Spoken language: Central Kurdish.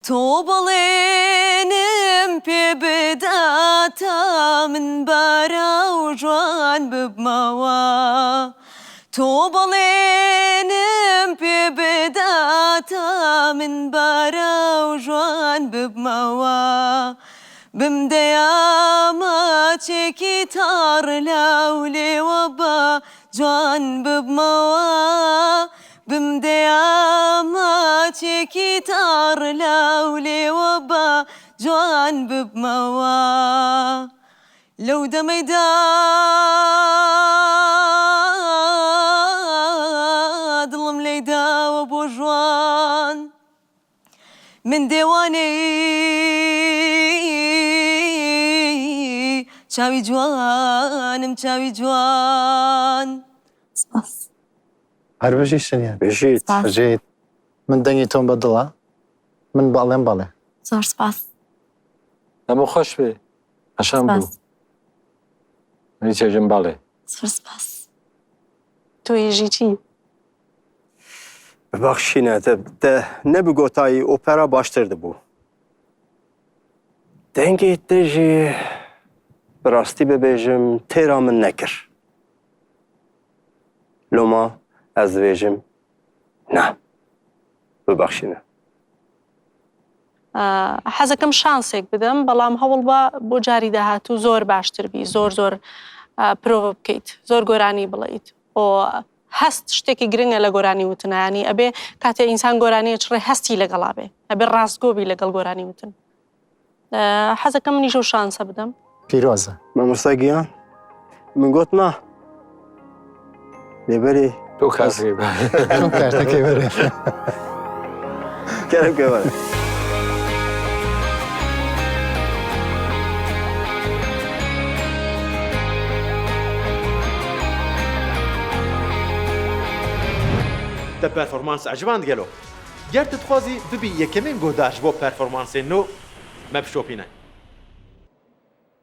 تۆ بەڵێنم پێ بدە تا من بارا و جوان ببمەوە تۆ بەڵێنم پێ بدە تا من بارا و جوان ببمەوە بمدەیا ماچێکی تاڕ لەو لێوە با جوان ببمەوە بمدەیا ماچێکی تاڕ لەو لێوە با جوان ببمەوە لەو دەمەیدا دڵم لێیداوە بۆ ژوان من دێوانەی چاوی جوانم چاوی جوان. سپاس. هەر بژی شنیان. بژیت. سپاس. بژیت. من دەنگی تۆم بە دڵە من بەڵێم بەڵێ. زۆر سپاس. دەمو خۆش بێ قەشەنگ بوو. سپاس. منی چێژم بەڵێ. زۆر سپاس. تۆ یێژی چی؟ ببەخشینە تە تە نەبگۆتایی ئۆپەرا باشتر دەبوو. دەنگی تە ژی بەڕاستی ببێژم تێرا من نەکرد. لۆما ئەز دبێژم نا. ببەخشینە. حەزەکەم شانسێک بدەم بەڵام هەوڵ بە بۆ جاری داهاتوو زۆر باشتر بی زۆر زۆر پرۆڤە بکەیت زۆر گۆرانی بڵیت بۆ هەست شتێکی گرنگە لە گۆرانی وتنا یانی ئەبێ کاتێ ئینسان گۆرانی ئەچڕێ هەستی لەگەڵا بێ ئەبێ ڕاستگۆ بی لەگەڵ گۆرانی وتن حەزەکەم منیش ئەو شانسە بدەم. پیرۆزە. مامۆستا گیان من گۆت نا لێبەرێ تۆ کارتەکەی بەرێ. تۆ کارتەکەی بەرێ. کارم کە بەرێ. Te performans eciband gelo? Ger tu dixwazî bibî yekemîn guhdar ji bo performansên nû, me bişopîne.